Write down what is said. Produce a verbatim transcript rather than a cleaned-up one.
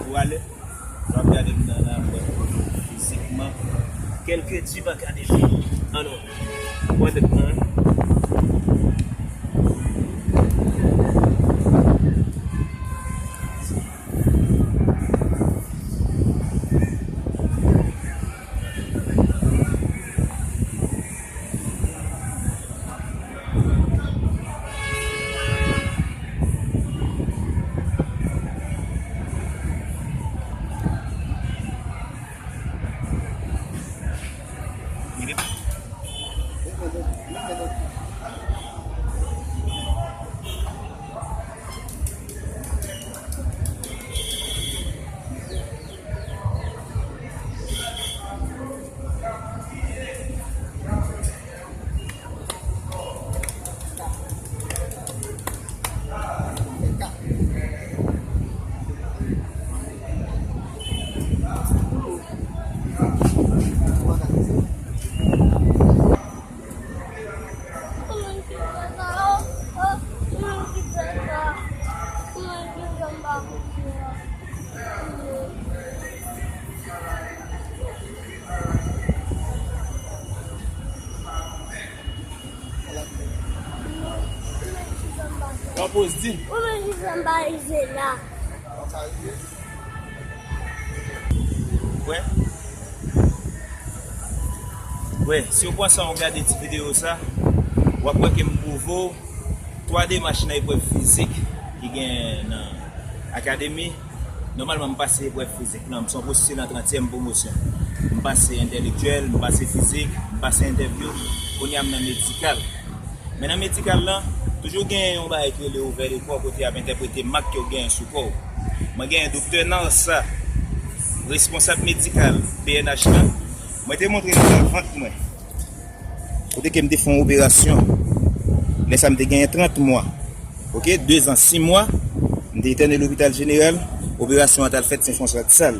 Ou ale, w ap gade m nan, nan, nan fizikman. Kèlke Diva Academy. An nou. Wè tèt mwen. Pran poz, di. Ou menm ki fè m pa rive la. Wè. Wè, si w pran san w gade ti videyo sa, w ap wè ke m pwouve w twa demach nan eprèv fizik ki gen nan akademi. Nòmalman, m pase eprèv fizik lan, m se yon pwofesyonèl nan trantyèm pwomosyon. M pase entèlektyèl, m pase fizik, m pase entèvyou, kounye a m nan medikal. Men nan medikal lan, toujou gen yon bagay ki rele ouvè de kò kote y ap entèprete mak ke w genyen sou kò w. Mwen genyen Doktè Narsa, responsab medikal P N H lan. Mwen te montre li nan vant mwen. Kote ke m te fè yon operasyon. Lè sa m te genyen trant mwa. Oke, de zan, sis mwa. M te entène lopital jeneral. Operasyon an t al fèt Sen Franswa de Sal.